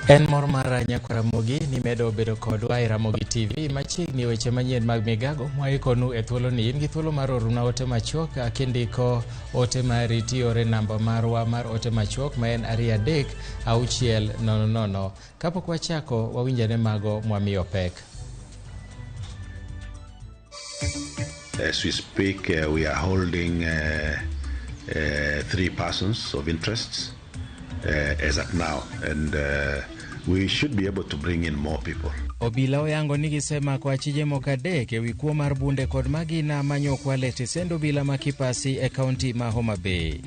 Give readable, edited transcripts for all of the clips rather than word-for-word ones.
En mor mar Nyakwar Ramogi ni medo bedo kodwa e Ramogi TV machiegni weche manyien mag migago mwaikonu e thuoloni. In gi thuolo mar orona ote machuok kindiko ote mari tiore namba marwa mar ote machuok ma en 2 3 6 0 0. Kapok wachako wawinjane mago mwamiyo pek. As we speak, we are holding 3 persons of interest as at now, and we should be able to bring in more people. Obila oyango ni gisemako achije moko 3 ewi kuo mar bunde kod magina manyokwale tesend obila ma Kipasi e kaunti ma Homa Bay.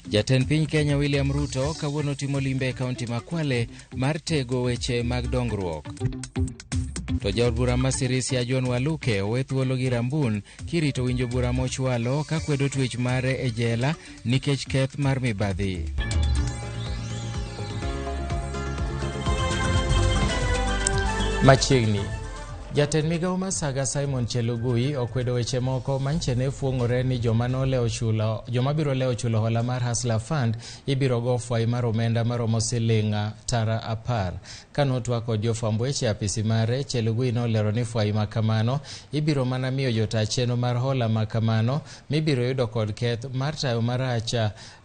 Jatend piny Kenya William Ruto kawuono timo limbe e kaunti ma Kwale mar tego weche mag dongruok. To jaod bura ma Sirisia John Waluke owe thuolo gi Rambun kirito winjo bura mochwalo ka kwedo twech mare e jela nikech keth mar mibadhi. Machiegni, jatend migawo ma Saga Simon Chelugui okwedo weche moko manche ne fuong'ore ni joma biro lewo chulo hola mar Hustler Fund ibiro go fwai mar omenda maromo siling 10,000. Kanotwa kod jofwamb weche apisi mare, Chelugui nolero ni fwai makamano ibiro mana miyo jota chenro mar hola makamano mibiro yudo kod keth mar tayo marach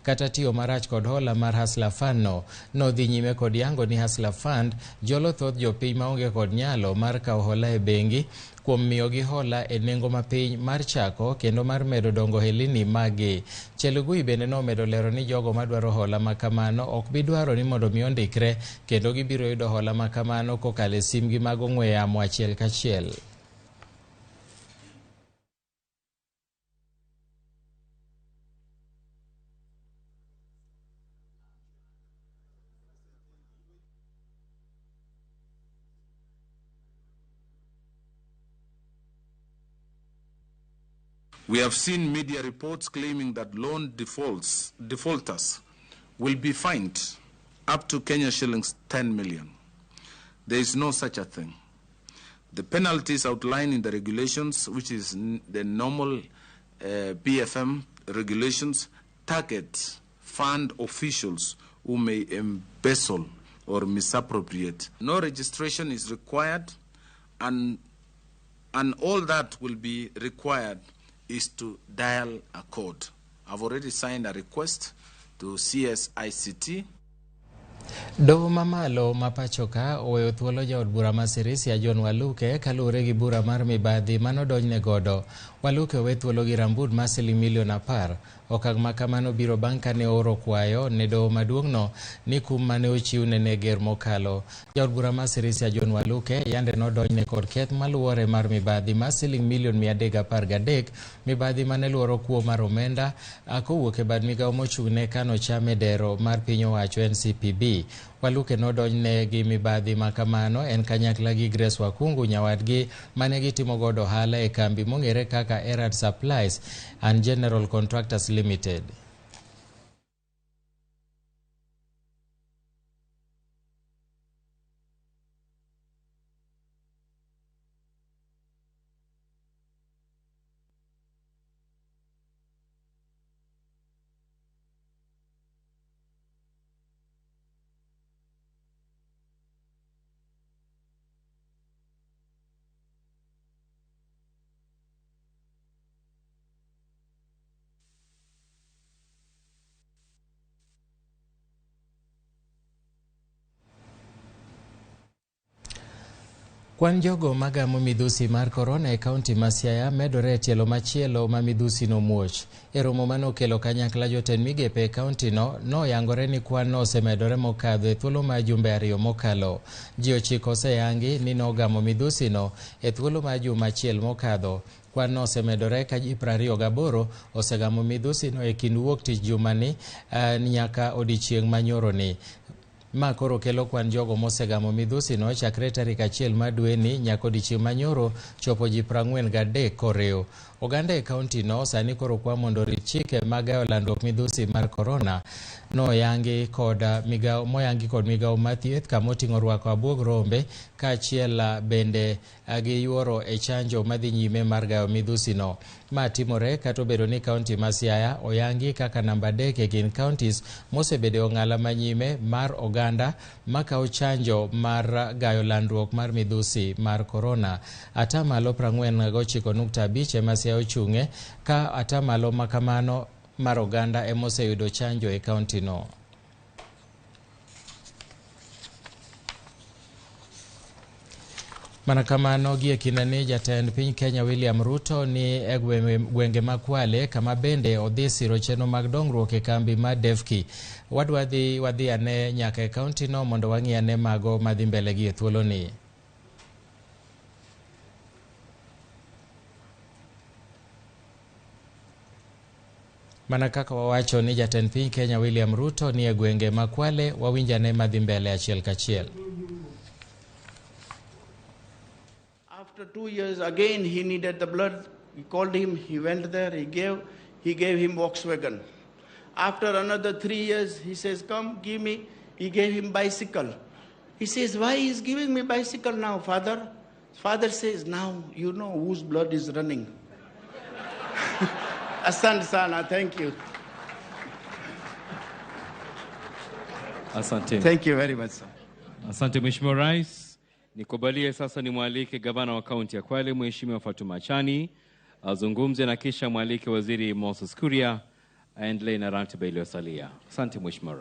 kata tiyo marach kod hola mar Hustler Fund no. Nodhi nyime kod yango ni Hustler Fund jolo thoth jopiny maonge kod nyalo mar kawo hola e bengi kuom miyogi hola e nengo mapiny mar chako kendo mar medo dongo helini magi. Chelugui bende nomedo lero ni jogo madwaro hola makamano ok bi dwaro ni mondo mi ondikre kendo gibiro yudo hola makamano kokalo e simgi mag ong'we yamo achiel kachiel. We have seen media reports claiming that loan defaulters will be fined up to Kenya shillings 10 million. There is no such a thing. The penalties outlined in the regulations, which is the normal PFM regulations, target fund officials who may embezzle or misappropriate. No registration is required, and all that will be required is to dial a code. I've already signed a request to CSICT. Doho mamalo ma pachoka oweyo thuolo jaod bura ma Sirisia John Waluke kaluwore gi bura mar mibadhi manodonjne godo. Waluke owe thuolo gi rambun mar siling milion 10. Okang' ma kamano biro bang' kane ooro kwayo ne doho maduong'no ni kum mane ochiwne ne ger mokalo. Jaod bura ma Sirisia John Waluke yande nodonjne kod keth maluwore mar mibadhi mar siling milion 313, mibadhi mane luoro kuo mar omenda kowuok e bad migawo mochung'ne kano cham e dero mar piny owacho NCPB. Waluke nodonjne gi mibadhi ma kamano en kanyakla gi Grace Wakungu nyawadgi mane gitimo godo ohala e kambi mong'ere kaka Erad Supplies and General Contractors Limited. Kwan jogo magamo midhusi mar korona e kaunti ma Siaya medore e tielo machielo ma midhusi no muoch. E romo manokelo kanyakla jotend migepe e kaunti no, noyangore ni kwan no osemedore mokadho e thuolo mar jumbe 2 mokalo. Ji 9 oseyangi ni nogamo midhusi no e thuolo mar juma achiel mokadho. Kwan no osemedore ka ji 28 osegamo midhusi no e kind wuok tich jumani nyaka odiechieng' manyoroni. Ma koro kelo kwan jogo mosegamo midhusi no chakre tarik 1 mar dweni nyaka odiechieng' manyoro chopo ji 43 koriw. Oganda e kaunti no sani koro kwa mondo orit chike mag gayo landruok midhusi mar korona noyangi kod migao moyangi kod migao mar thieth kamoting'o rwako abuog rombe kaachiel bende gi yuoro e chanjo madhi nyime mar gayo midhusi no. Ma timore kata obedo ni kaunti ma Siaya oyangi kaka namba 3 e kind counties mosebedo e ong'ala manyime mar oganda makawo chanjo mar gayo landruok mar midhusi mar korona. Atamalo 49.5 ema Siaya ochung'e ka atamalo makamano mar oganda ema oseyudo chanjo e kaunti no. Mana kamano gie kindeni jatend piny Kenya William Ruto ni e gwenge ma Kwale kama bende odhi siro chenro mag dongruok e kambi mar Devki. Wadwa dhi wadhi ane nyaka e kaunti no mondo wang'i ane mago madhi mbele gi e thuoloni. Mana kaka wawacho ni jatend piny Kenya William Ruto ni e gwenge ma Kwale, wawinj ane madhi mbele achiel kachiel. After 2 years, again he needed the blood. We called him, he went there, he gave him Volkswagen. After another 3 years, he says, come, give me. He gave him bicycle. He says, why is giving me bicycle now, father? Father says, now you know whose blood is running. Asante sana, thank you. Asante. Thank you very much, sir. Asante Mheshimiwa Rais. Nikubalie sasa nimwalike gavana wa kaunti ya Kwale Mheshimiwa Fatuma Achani azungumze na kisha mwalike Waziri Moses Kuria aendelee na ratiba iliyosalia. Asante Mheshimiwa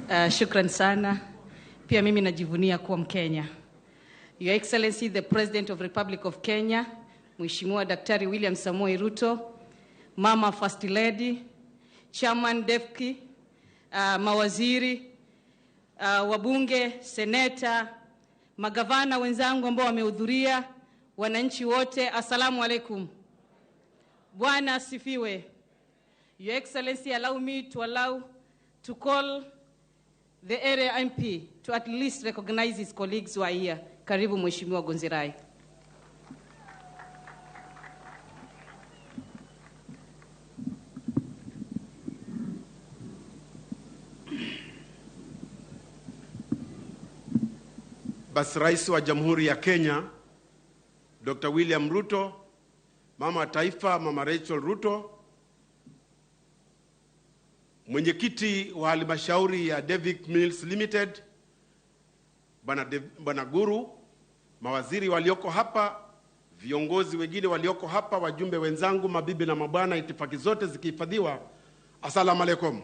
Rais. Shukran sana. Pia mimi najivunia kuwa Mkenya. Your Excellency the President of Republic of Kenya, Mheshimiwa Daktari William Samoei Ruto, Mama First Lady, Chairman Devki, mawaziri, wabunge, seneta, magavana wenzangu ambao wamehudhuria, wananchi wote, assalamu alaikum. Bwana asifiwe. Your Excellency, allow me to call the area MP to at least recognize his colleagues who are here. Karibu Mheshimiwa Gonzirai. Basi Rais wa Jamhuri ya Kenya Dr. William Ruto, Mama Taifa Mama Rachel Ruto, Mwenyekiti wa Halmashauri ya Devki Mills Limited Bwana Guru, mawaziri walioko hapa, viongozi wengine walioko hapa, wajumbe wenzangu, mabibi na mabwana, itifaki zote zikihifadhiwa, asalamu alaikum.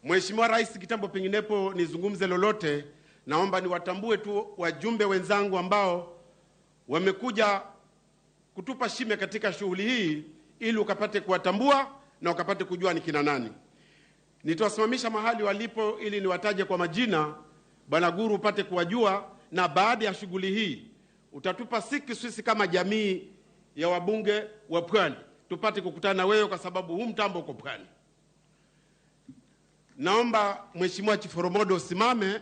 Mheshimiwa Rais, kitambo penginepo nizungumze lolote, naomba niwatambue tu wajumbe wenzangu ambao wamekuja kutupa shime katika shughuli hii ili ukapate kuwatambua na ukapate kujua ni kina nani. Nitawasimamisha mahali walipo ili niwataje kwa majina, Bwana Guru upate kuwajua, na baada ya shughuli hii utatupa sisi kama jamii ya wabunge wa Pwani tupate kukutana wewe, kwa sababu huu mtambo uko Pwani. Naomba Mheshimiwa Chiforomodo usimame,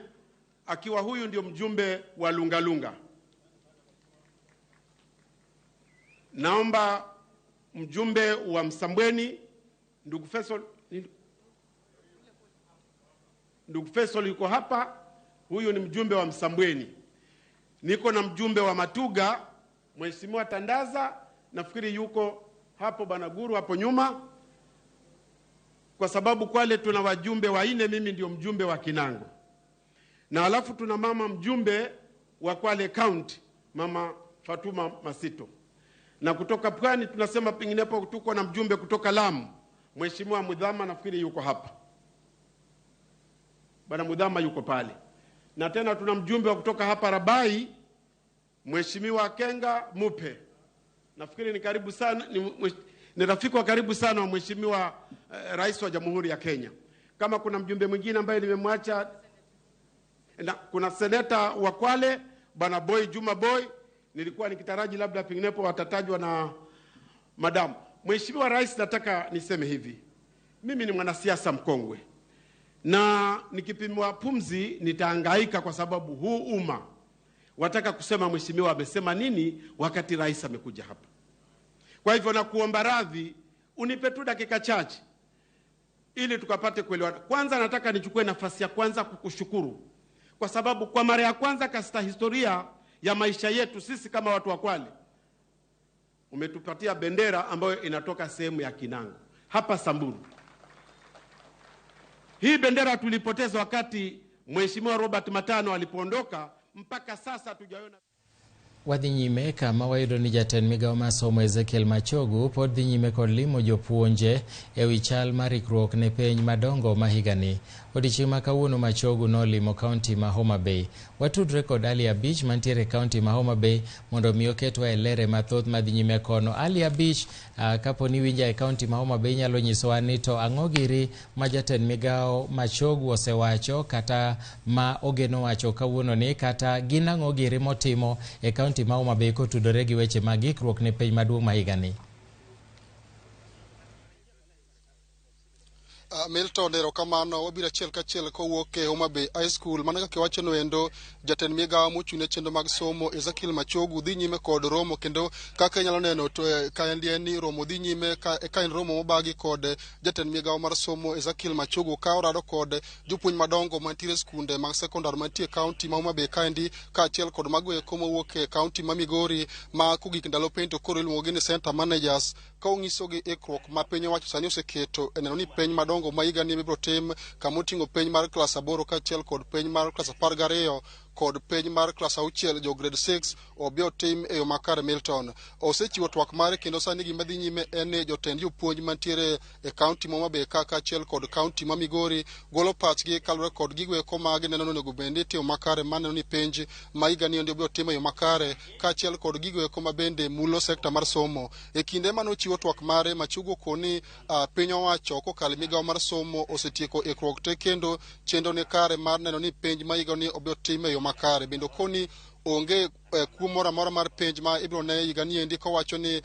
akiwa huyu ndio mjumbe wa Lungalunga. Naomba mjumbe wa Msambweni ndugu Faisal, ndugu Faisal yuko hapa, huyu ni mjumbe wa Msambweni. Niko na mjumbe wa Matuga Mheshimiwa Tandaza, nafikiri yuko hapo Bwana Guru hapo nyuma. Kwa sababu Kwale tuna wajumbe wanne, mimi ndio mjumbe wa Kinango. Na alafu tuna mama mjumbe wa Kwale County, Mama Fatuma Masito. Na kutoka Pwani tunasema penginepo tuko na mjumbe kutoka Lamu, Mheshimiwa Mudhama, nafikiri yuko hapa. Bwana Mudhama yuko pale. Na tena tuna mjumbe wa kutoka hapa Rabai, Mheshimiwa Kenga Mupe. Nafikiri ni karibu sana, ni rafiki wa karibu sana wa Mheshimiwa Rais wa Jamhuri ya Kenya. Kama kuna mjumbe mwingine ambaye nimemwacha, na kuna seneta wa Kwale Bwana Boy Juma Boy, nilikuwa nikitaraji labda penginepo watatajwa na madam. Mheshimiwa Rais, nataka niseme hivi. Mimi ni mwanasiasa mkongwe. Na nikipimwa pumzi nitahangaika, kwa sababu huu umma wataka kusema mheshimiwa amesema nini wakati rais amekuja hapa. Kwa hivyo nakuomba radhi, unipe tu dakika chache ili tukapate kuelewana. Kwanza nataka nichukue nafasi ya kwanza kukushukuru kwa sababu kwa mara ya kwanza katika historia ya maisha yetu sisi kama watu wa Kwale umetupatia bendera ambayo inatoka sehemu ya Kinango hapa Samburu. Hii bendera tulipoteza wakati Mheshimiwa Robert Matano alipoondoka, mpaka sasa hatujaona. Wadhi nyime kama wayudo ni jatend migawo mar somo Ezekiel Machogu pod dhi nyime kod limo jopuonje e wi chal mar ikruok ne penj madongo ma higani. Odiechieng' ma kawuono Machogu nolimo kaunti ma Homa Bay. Watudre kod Ali Abich mantiere e kaunti ma Homa Bay mondo mi oketwa e lere mathoth madhi nyime kono. Ali Abich, kapo ni iwinja e kaunti ma Homa Bay inyalo nyisowa ni to ang'o giri ma jatend migawo Machogu osewacho kata ma ogeno wacho kawuono ni, kata gin ang'o giri motimo e kaunti ma Homa Bay kotudore gi weche mag ikruok ne penj maduong' ma higani. Milton, erokamano. Wabiro achiel kachiel kowuok e Homa Bay High School. Mana kaka iwacho endo, jatend migawo mochung' ne chenro mag somo Ezekiel Machogu dhi nyime kod romo, kendo kaka inyalo neno to ka en ni romo dhi nyime ka en romo mobagi kod jatend migawo mar somo Ezekiel Machogu ka orado kod jopuonj madongo mantiere e skunde mag sekondar mantie e kaunti ma Homa Bay kaendi, kaachiel kod mago eko mowuok e kaunti ma Migori ma kogik ndalo penj to koro iluongo gi ni center managers, ka onyisogi ikruok ma piny owacho sani oseketo e neno ni penj madongo ma higani ibiro tim, kama oting'o penj mar klas 8 kaachiel kod penj mar klas 12 kod penj mar klas 6 jo grade 6 obi otim e yo makare. Milton osechiwo twak mare, kendo sani gima dhi nyime en ni jotend jopuonj mantiere e kaunti ma Homa Bay ka kaachiel kod kaunti ma Migori golo pachgi kaluwore kod gigo eko ma gineno ni onego bed ni itimo makare mar neno ni penj ma higani obiro otim e yo makare, kaachiel kod gigo eko ma bende mulo sekta mar somo. E kinde mane ochiwo twak mare, Machogu okoni piny owacho kokalo e migawo mar somo osetieko ikruok te kendo chenro ni kare mar neno ni penj ma higani obiro tim e yo makare. Bende okoni onge kuo moro amora mar penj ma ibiro ne higani endi, kowacho ni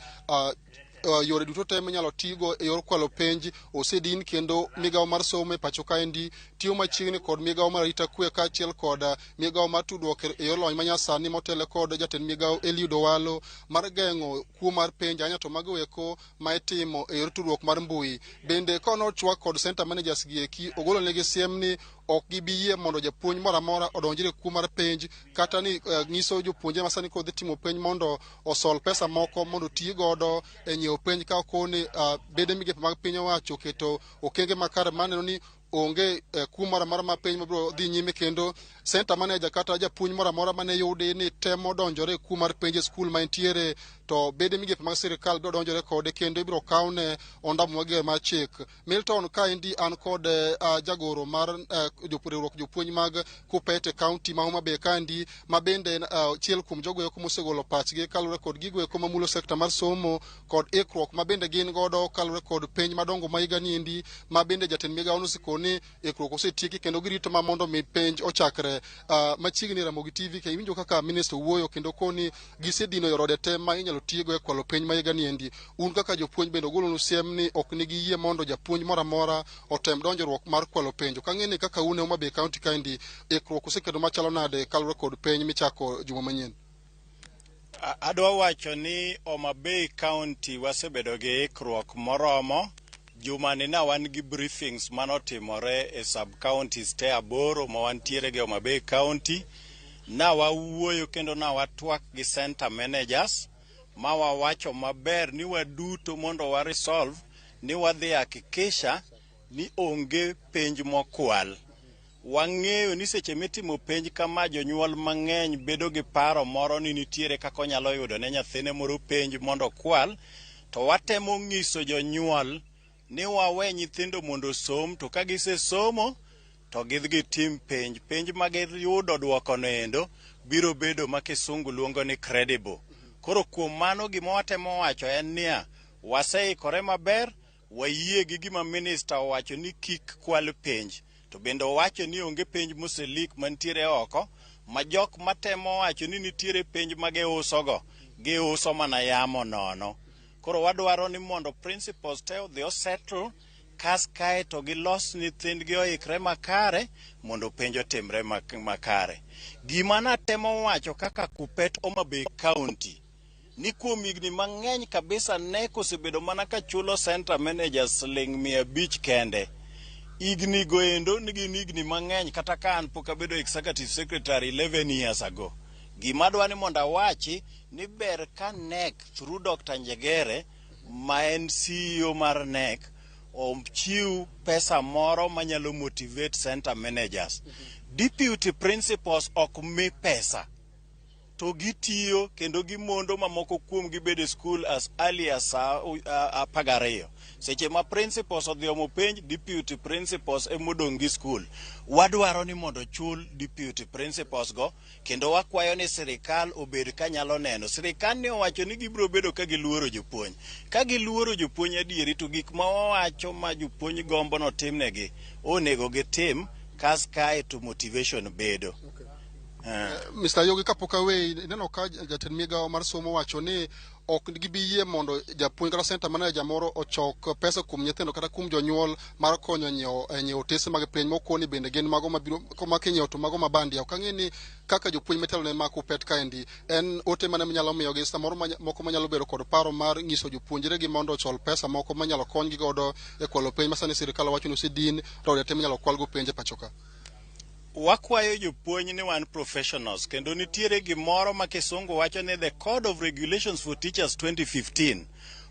yore duto te minyalo tigo e yor kwalo penj osedin, kendo migawo mar somo e pacho kaendi tiyo machiegni kod migawo mar arita kwe kaachiel kod migawo mar tudruok e yor lony manyasani motelo kod jatend migawo Eliud Owalo mar geng'o kuo mar penj ahinya to mago eko ma itimo e yor tudruok mar mbui. Bende konochwak kod center managers gi eki, ogolo negi siem ni ok gibi yie mondo japuonj moro amora odonjre e kuo mar penj, kata ni nyiso jopuonjre ma sani koro dhi timo penj mondo osol pesa moko mondo oti godo e nyiewo penj, ka okoni bede migepe mag piny owacho oketo okenge makare mar neno ni onge kuo moro amora mar penj mabiro dhi nyime, kendo center manager kata japuonj moro amora mane yudi ni temo donjore e kuo mar penj e skul ma entiere, to bede migepe mag sirikal biro donjore kode kendo ibiro kawne ondamo mager mar chik. Milton, kaendi an kod jagoro mar riwruok jopuonj mag Kuppet e kaunti ma Homa Bay kaendi, ma bende en achiel kuom jogo eko mosegolo pachgi kaluwore kod gigo eko mamulo sekta mar somo kod ikruok ma bende gin godo kaluwore kod penj madongo ma higani endi, ma bende jatend migawo nosekoni ikruok osetieki kendo girito ma mondo mi penj ochakre. Machiegni Ramogi TV ka iwinjo kaka minista wuoyo kendo koni gisedino yorode te ma inyalo tigo e kwalo penj ma higani endi. Un kaka jopuonj bende ogolonu siem ni ok nigi yie mondo japuonj moro amora otem donjruok mar kwalo penj. Ok ang'e ni kaka un e Homa Bay County kaendi ikruok oseketo machalo nade kaluwore kod penj michako juma manyien. Adwa wacho ni Homa Bay County wasebedo gi ikruok moromo. Jumani na wan gi briefings manotimore e sub counties te 8 ma wantiere gi Homa Bay County. Na wawuoyo kendo na watwak gi center managers ma wawacho maber ni waduto mondo wa resolve ni wadhi hakikisha ni onge penj mokwal. Wang'eyo ni seche mitimo penj kama jonyuol mang'eny bedo gi paro moro ni nitiere kaka onyalo yudo ne nyathine moro penj mondo okwal, to watemo ng'iso jonyuol ni wawe nyithindo mondo osom, to ka gisesomo to gidhi gitim penj. Penj ma giyudo duoko no endo biro bedo ma kisungu luongo ni credible. Koro kuom mano gima watemo wacho en niya, waseikore maber, wayie gi gima minista owacho ni kik kwal penj. To bende owacho ni onge penj moselik mantiere oko, ma jok matemo wacho ni nitiere penj ma giusogo, giuso mana yamo nono. Koro wadwaro ni mondo principals te odhi osettle Kas kae to gilos nyithindgi oikre makare mondo penj otimre makare. Gima natemo wacho kaka Kuppet Homa Bay County ni kuom higni mang'eny kabisa KNEC osebedo mana ka chulo center managers siling 500 kende. Higni go endo gin higni mang'eny, kata ka an pok abedo executive secretary 11 years ago. Gima adwa ni mondo awachi ni ber ka KNEC through Dr. Njegere ma en CEO mar KNEC ochiw pesa moro manyalo motivate center managers. Deputy principals ok mi pesa to gitiyo kendo gimondo mamoko kuom gi bedo e school as early as saa 12. Seche ma principals odhi omo penj, deputy principals emodong' gi school. Wadwaro ni mondo chul deputy principals go, kendo wakwayo ni sirikal obed kanyalo neno. Sirikal ni owacho ni gibiro bedo ka giluoro jopuonj. Ka giluoro jopuonj adieri, to gik ma wawacho ma jopuonj gombo notimnegi onego gitim, kas kae to motivation bedo. Mr. Yogi, kapok aweyi, ineno ka jatend migawo mar somo wacho ni ok gibi yie mondo japuonj kata center manager moro ochok pesa kuom nyithindo kata kuom jonyuol mar konyo nyiewo otese mag penj mokoni bende gin mago mabiro ma kinyiewo to mago mabandia. Ok ang'e ni kaka jopuonj mitelo ne ma Kuppet kaendi en ote mane minyalo miyogi samoro moko manyalo bedo kod paro mar nyiso jopuonjre gi mondo ochol pesa moko manyalo konygi godo e kwalo penj ma sani sirikal wacho ni osedin to te minyalo kwalgo penj e pacho ka. Wakwayo jopuonj ni wan professionals, kendo nitiere gimoro ma kisungu wacho ni the Code of Regulations for Teachers 2015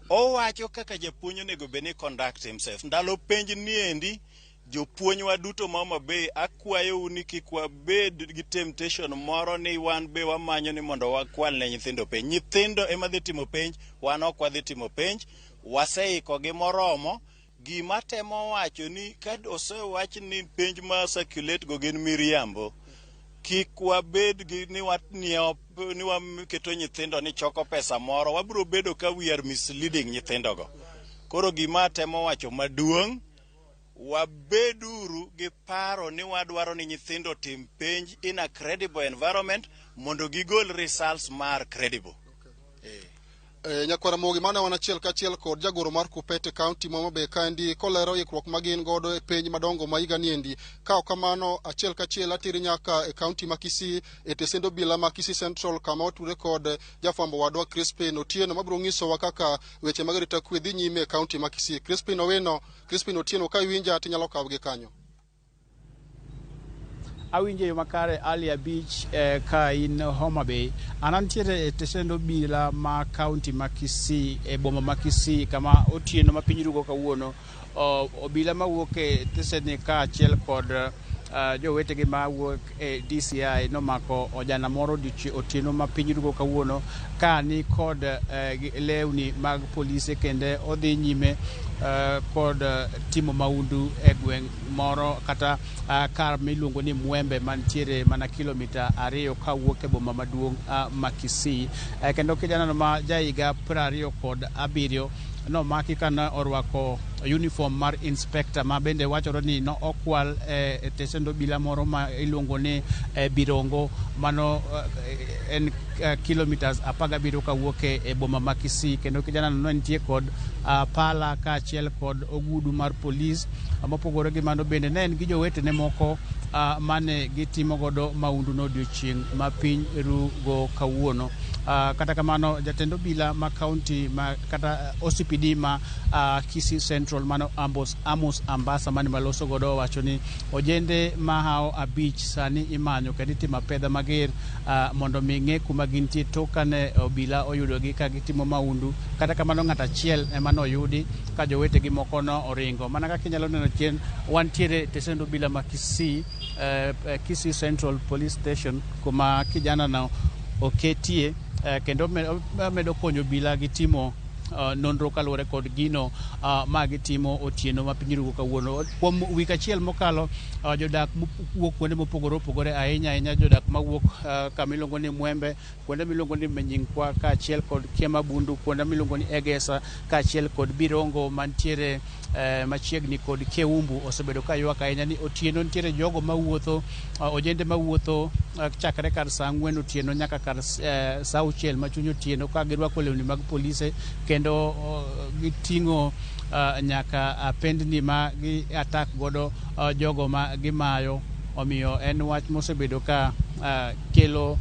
owacho kaka japuonj onego bed ni conduct himself ndalo penj niendi. Jopuonjwa duto ma Homa Bay, akwayou ni kik wabed gi temptation moro ni wan be wamanyo ni mondo wakwal ne nyithindo penj. Nyithindo ema dhi timo penj, wan ok wadhi timo penj. Waseikogi moromo. Gima temo wacho ni ka osewach ni penj ma circulate go gin miriambo, kik wabed gi ni wanyiewo ni waketo nyithindo ni choko pesa moro, wabiro bedo ka we are misleading nyithindogo. Koro gima temo wacho maduong', wabeduru gi paro ni wadwaro ni nyithindo otim penj in a credible environment mondo gigol results mar credible. Nyakwara Mogi, mano wan achiel kachiel kod jagoro mar Kuppet e kaunti ma Homa Bay kaendi kolero ikruok ma gin godo e penj madongo ma higa niendi. Ka ok kamano, achiel kachiel ateri nyaka e kaunti ma Kisii e tesend obila ma Kisii Central kama otudre kod jafwambo wadwa Crispin Otieno mabiro nyisowa kaka weche mag arita kwe dhi nyime e kaunti ma Kisii. Crispin Owino, Crispin Otieno, ka iwinja tinyalo kawogi kanyo. Awinjo yo makare, Ali Abich, ka in Homa Bay. An antiere e tesend obila ma kaunti ma Kisii e boma ma Kisii, kama otieno ma piny rugo kawuono obila mawuok e tesendni kaachiel kod jowetegi mawuok e DCI nomako ojana moro otieno ma piny rugo kawuono ka ni kod lewni mag polise kendo odhi nyime kod timo maundu e gweng' moro kata kar miluongo ni Mwembe mantiere mana kilomita 2 kawuok e boma maduong' ma Kisii. Kendo kijanano ma jahiga 27 nomaki kane orwako uniform mar inspector ma bende wachore ni no okwal e tesend obila moro ma iluongo ni Birongo, mano en kilometers 17 kawuok e boma ma Kisii. Kendo kijanano ne nitie kod pala kaachiel kod ogudu mar polis. Mopogore gi mano, bende ne en gi jowetene moko mane gitimo godo maundu no odiochieng' ma piny rugo kawuono. Kata kamano, jatend obila ma kaunti ma kata OCPD ma Kisii Central, mano Amos Ambasa mane maloso godo, owacho ni ojende mahawo 5 sani imanyo kendo itimo apedha mager mondo mi ng'e kuma gintie tok kane obila oyudogi ka gitimo maundu. Kata kamano, ng'at achiel ema noyudi ka jowetegi moko no oringo. Mana kaka inyalo neno chien, wantiere e tesend obila ma Kisii, Kisii Central Police Station, kuma kijana no oketie, kendo omedo konyo obila gi timo nonro kaluwore kod gino ma gitimo otieno ma piny rugo kawuono. Kuom wik achiel mokalo, jodak mowuok kuonde mopogore opogore, ahinya ahinya jodak mawuok kama iluongo ni Mwembe, kuonde miluongo ni Menyinkwa kaachiel kod Kiamabundu, kuonde miluongo ni Egesa kaachiel kod Birongo mantiere Machiegni kod Keumbu osebedo ka ywak ahinya ni otieno nitiere jogo mawuotho, ojende mawuotho chakre kar saa 4 otieno nyaka kar saa 6 machuny otieno ka girwako lewni mag polise kendo giting'o nyaka apendni ma gi attack godo jogo ma gimayo. Omiyo en wach mosebedo ka kelo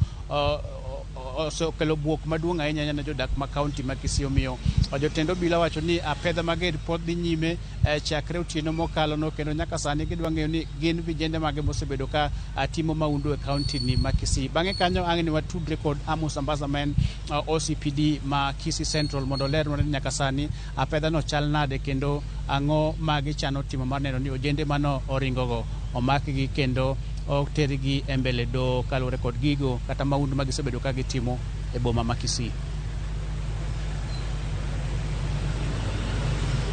osekelo buok maduong' ahinya ne jodak ma kaunti ma Kisii. Omiyo jotend obila wacho ni apedha mager pod dhi nyime chakre otieno mokalo no, kendo nyaka sani gidwa ng'eyo ni gin vijende mage mosebedo ka timo mahundu e kaunti ni ma Kisii. Bang'e kanyo ang' ni watudre kod Amos Ambasa ma en OCPD ma Kisii Central mondo olernwa ni nyaka sani apedha no chal nade kendo ang'o ma gichano timo mar neno ni ojende mano oringogo omakgi kendo otergi e mbele doho kaluwore kod gigo kata mahundu ma gisebedo ka gitimo e boma ma Kisii.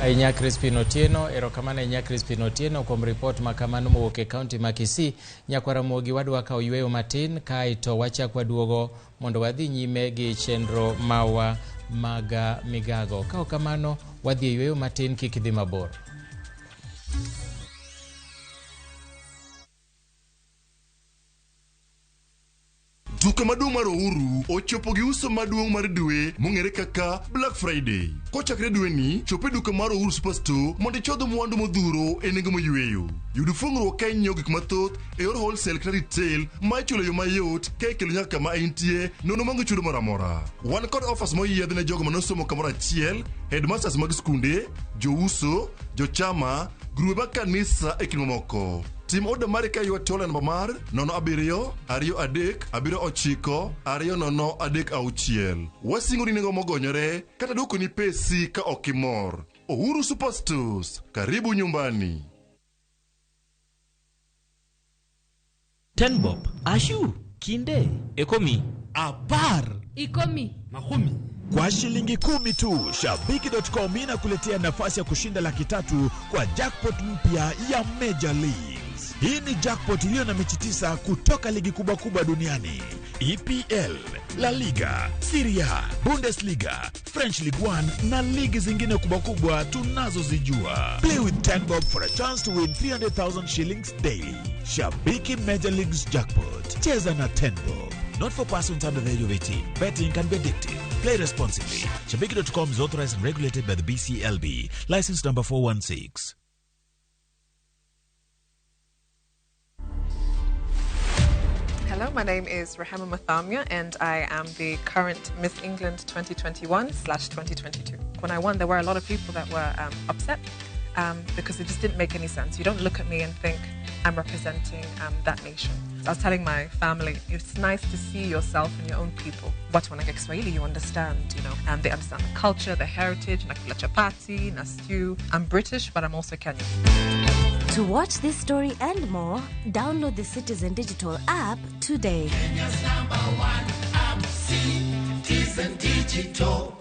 Ahinya Crispin Otieno, erokamano ahinya Crispin Otieno kuom ripot ma kamano mowuok e kaunti ma Kisii. Nyakwara Mogi wadwa kawo yweyo matin kaeto wachak waduogo mondo wadhi nyime gi chenro mawa mag migago. Ka ok kamano, wadhi e yweyo matin, kik idhi mabor. Duka maduong' mar Ouru ochopo gi uso maduong' mar dwe mong'ere kaka Black Friday. Kochakre dweni, chop e duka mar Ouru Superstore mondo ichodh mwandu modhuro e nengo moyweyo. Yud fuong'ruok ka inyiewo gik mathoth e yor wholesale kata retail ma ichulo e yo mayot ka ikelo nyaka kama intie nono maonge chudo moro amora. Wan kod offers moyiedh ne jogo manosomo kamoro achiel, headmasters mag skunde, jouso, jochama, grube mag kanisa e kind mamoko. Tim oda mari ka iwa tol e namba mar 07 23 79 20 36. Wasingo ni nengo mogonyore kata duokoni pesi ka ok imor. Uhuru Superstores, karibu nyumbani. Tenbob, Ashu, Kinde, Ekomi, Apar, Ikomi, Makumi. Kwa shilingi 10 tu, Shabiki.com inakuletea nafasi ya kushinda 300,000 kwa jackpot mpya ya Major Leagues. Hii ni jackpot iliyo na mechi 9 kutoka ligi kubwa kubwa duniani: EPL, La Liga, Serie A, Bundesliga, French Ligue 1 na ligi zingine kubwa kubwa tunazozijua. Play with 10 bob for a chance to win 300,000 shillings daily. Shabiki Major Leagues Jackpot. Cheza na 10 bob. Not for persons under the age of 18. Betting can be addictive. Play responsibly. Shabiki.com is authorized and regulated by the BCLB. License number 416. Hello, my name is Rehema Muthamia and I am the current Miss England 2021/2022. When I won, there were a lot of people that were upset because it just didn't make any sense. You don't look at me and think I'm representing that nation. So I was telling my family, it's nice to see yourself and your own people. But when I get Kiswahili, you understand, you know, they understand the culture, the heritage, nakula chapati, na stew. I'm British, but I'm also Kenyan. To watch this story and more, download the Citizen Digital app today. Kenya's #1 app, Citizen Digital.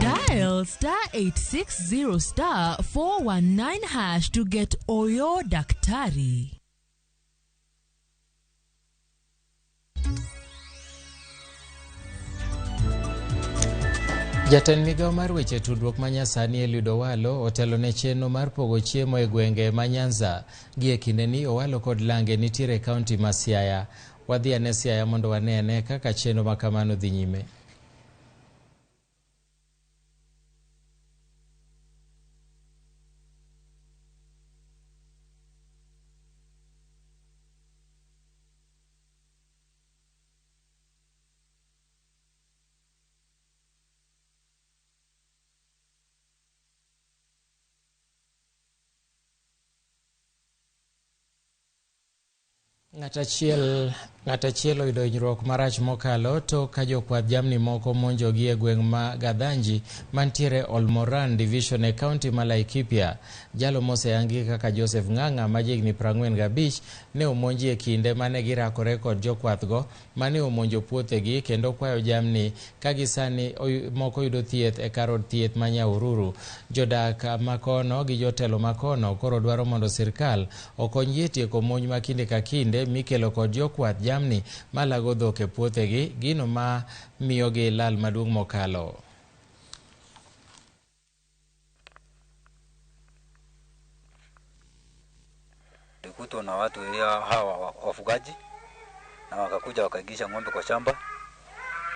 Dial *860 *419# to get Oyo Daktari. Jatend migao mar weche tudruok ma nyasani Eliud Owalo otelo ne chenro mar pogo chiemo e gwenge ma Nyanza. Gie kindeni Owalo kod Lange nitiere e kaunti ma Siaya. Wadhi ane Siaya mondo wanene kaka chenro ma kamano dhi nyime. Ng'at achiel Ng'at achiel oyudo hinyruok marach mokalo tok ka jokwadh jamni moko monjogi e gweng' ma Gadhanji mantiere Olmoran Division e kaunti ma Laikipia. Jalo moseyangi kaka Joseph Ng'ang'a ma jahigni 45 ne omonji e kinde mane girakore kod jokwathgo mane omonjo puothegi kendo kwayo jamni ka gisani moko yudo thieth e kar od thieth ma Nyahururu. Jodak makono gi jotelo makono koro dwaro mondo sirkal okonygi e tieko monj ma kinde ka kinde mikelo kod jokwath jamni malago dhok e puothegi, gino ma miyogi lal maduong' mokalo. Tulikutwa na watu hawa wafugaji na wakakuja wakaingisha ng'ombe kwa shamba,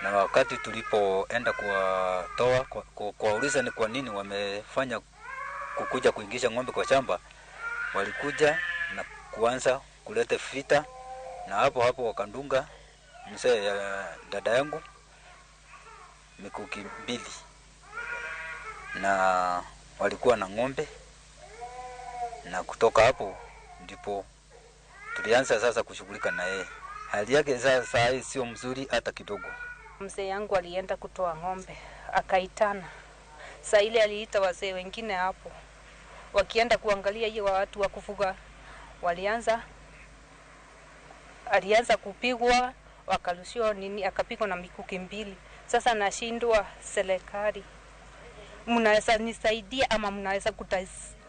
na wakati tulipoenda kuwatoa kuwauliza ni kwa nini wamefanya kukuja kuingisha ng'ombe kwa shamba, walikuja na kuanza kuleta vita, na hapo hapo wakandunga mzee ya dada yangu mikuki 2, na walikuwa na ng'ombe, na kutoka hapo ndipo tulianza sasa kushughulika na yeye. Hali yake sasa sio mzuri hata kidogo. Mzee yangu alienda kutoa ng'ombe akaitana. Saa ile aliita wazee wengine hapo, wakienda kuangalia hiyo watu wa kufuga, alianza kupigwa, wakarushiwa nini, akapigwa na mikuki 2. Sasa nashindwa, serikali mnaweza nisaidia ama mnaweza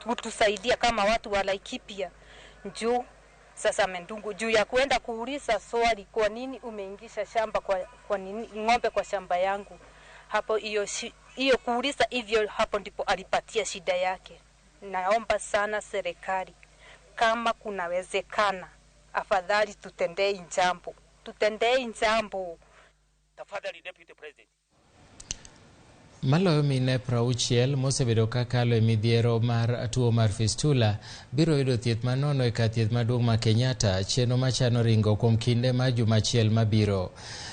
kutusaidia kama watu wa Laikipia juu sasa mendungu juu ya kuenda kuuliza swali, kwa nini umeingisha shamba kwa nini ng'ombe kwa shamba yangu? Hapo hiyo kuuliza hivyo, hapo ndipo alipatia shida yake. Naomba sana serikali, kama kunawezekana, afadhali tutendee jambo, tutendee jambo. Tafadhali Deputy President. Maloyo mine 60 mosebedo kakalo e midhiero mar tuo mar fistula biro yudo thieth manono e kar thieth maduong' ma Kenyatta, chenro machano ringo kuom kinde mar juma achiel mabiro.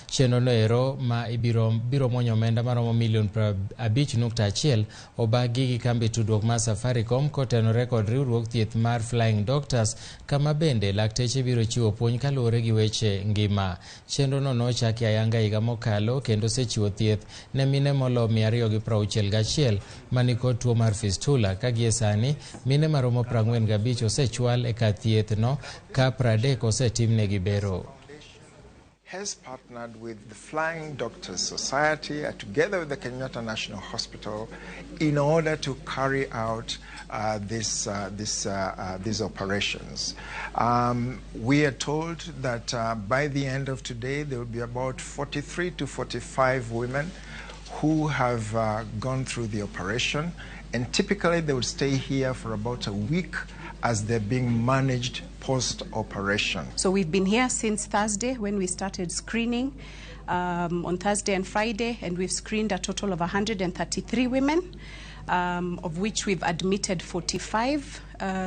Chenro no ero ma biro monyo omenda maromo milion 5.1 obagi gi kambi tudruok mar Safaricom kotenore kod riwruog thieth mar Flying Doctors, kama bende lakteche biro chiwo puonj kaluwore gi weche ngima. Chenro no nochaki ayanga higa mokalo kendo osechiwo thieth ne mine molo 261 manikod tuo mar fistula, ka gie sani mine maromo 45 osechwal e kar thieth no ka 30 osetimnegi bero. Has partnered with the Flying Doctors Society together with the Kenyatta National Hospital in order to carry out these operations. We are told that by the end of today there will be about 43 to 45 women who have gone through the operation, and typically they will stay here for about a week as they're being managed post-operation. So we've been here since Thursday when we started screening on Thursday and Friday, and we've screened a total of 133 women, of which we've admitted 45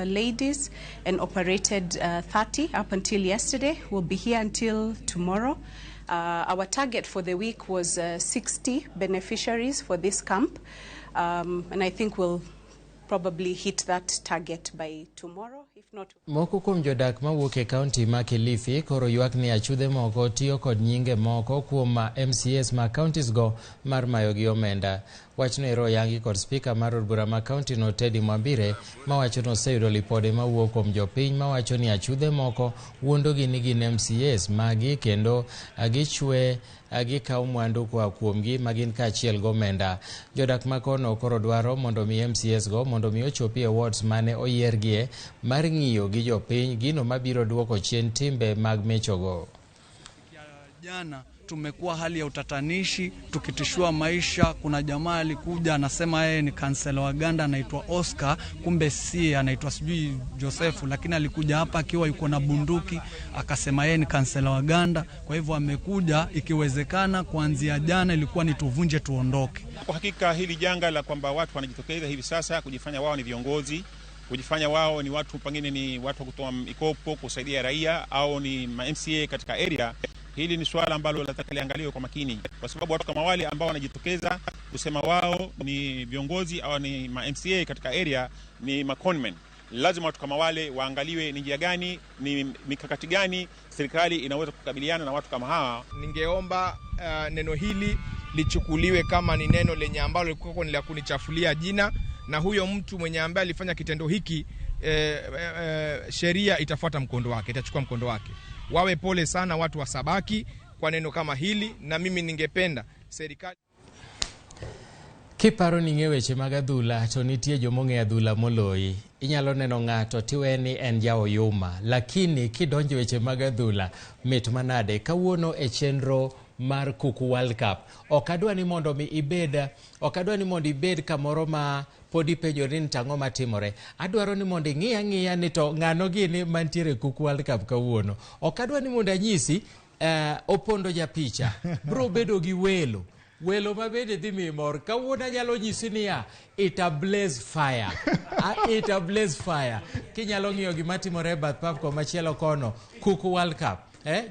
ladies and operated 30 up until yesterday. We'll be here until tomorrow. Our target for the week was 60 beneficiaries for this camp, and I think we'll probably hit that target by tomorrow, if not. Moko kuom jodak mawuok e kaunti ma Kilifi koro ywak ni achudhe moko tiyo kod nyinge moko kuom MCAs ma counties go mar mayo gi omenda. Wachno ero oyangi kod spika mar od bura ma kaunti no Teddy Mwambire, mawacho ni oseyudo lipode mawuok kuom jopiny mawacho ni achudhe moko wuondogi ni gin MCAs magi kendo gichwe gikawo mwandu koa kuomgi magin kaachiel gomenda. Jodak makono koro dwaro mondo mi MCAs go mondo mi ochopi e wards mane oyiergie mar ng'iyo gi jopiny gino mabiro duoko chien timbe mag mechogo. Jana tumekuwa hali ya utatanishi, tukitishiwa maisha. Kuna jamaa alikuja anasema yeye ni kansela wa Ganda anaitwa Oscar, kumbe si, anaitwa sijui Josefu, lakini alikuja hapa akiwa yuko na bunduki akasema yeye ni kansela wa Ganda. Kwa hivyo amekuja, ikiwezekana kuanzia jana ilikuwa ni tuvunje tuondoke. Kwa hakika hili janga la kwamba watu wanajitokeza hivi sasa kujifanya wao ni viongozi, kujifanya wao ni watu pengine ni watu wa kutoa mikopo kusaidia raia au ni MCA katika area, hili ni swala ambalo nataka liangaliwe kwa makini, kwa sababu watu kama wale ambao wanajitokeza kusema wao ni viongozi au ni ma MCA katika area ni ma conmen. Lazima watu kama wale waangaliwe ni njia gani, ni mikakati gani serikali inaweza kukabiliana na watu kama hawa. Ningeomba neno hili lichukuliwe kama ni neno lenye ambalo lilikuwa ni la kunichafulia jina, na huyo mtu mwenye ambaye alifanya kitendo hiki sheria itafuata mkondo wake, itachukua mkondo wake. Wawe pole sana watu wa Sabaki kwa neno kama hili, na mimi ningependa serikali. Kiparo ni ing'e weche mag adhula to nitie jomong'eyo adhula moloyi. Inyalo neno ng'ato tiwe ni en ja oyuma, lakini kidonjo weche mag adhula mit manade. Kawuono e chenro mar Kuku World Cup, ok adwa ni mondo mi ibed, ok adwa ni mondo ibed kamoro ma pod ipenjori ni tang'o matimore. Adwaro ni mondo ing'i ang'iya ni to ng'ano gini mantiere e Kuku World Cup kawuono. Ok adwa ni mondo anyisi Opondo japicha bro bedo gi welo. Welo mabende dhi miyi mor. Kawuono anyalo nyisi niya, it a blaze fire. It a blaze fire. Kinyalo ng'iyo gima timore e bath pap komachielo kono, Kuku World Cup.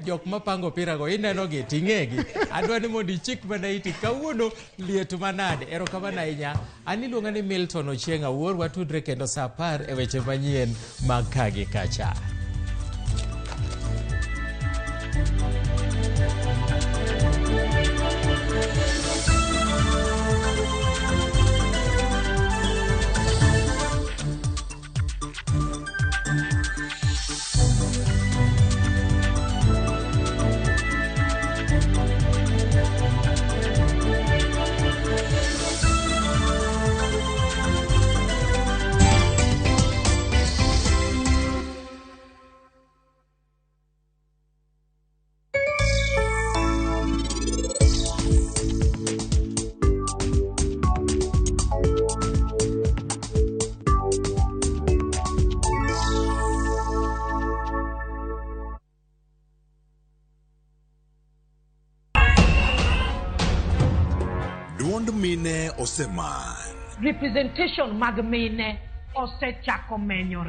Jok mapango opira go ineno gi ting'egi. Adwa ni mondo ichik mana iti kawuono liet manade. Erokamano ahinya. An iluonga ni Milton Ochieng' Awuor. Watudre kendo saa 10 e weche manyien mag ka gi kacha. Duond mine oseman. Representation mag mine osechako menyore.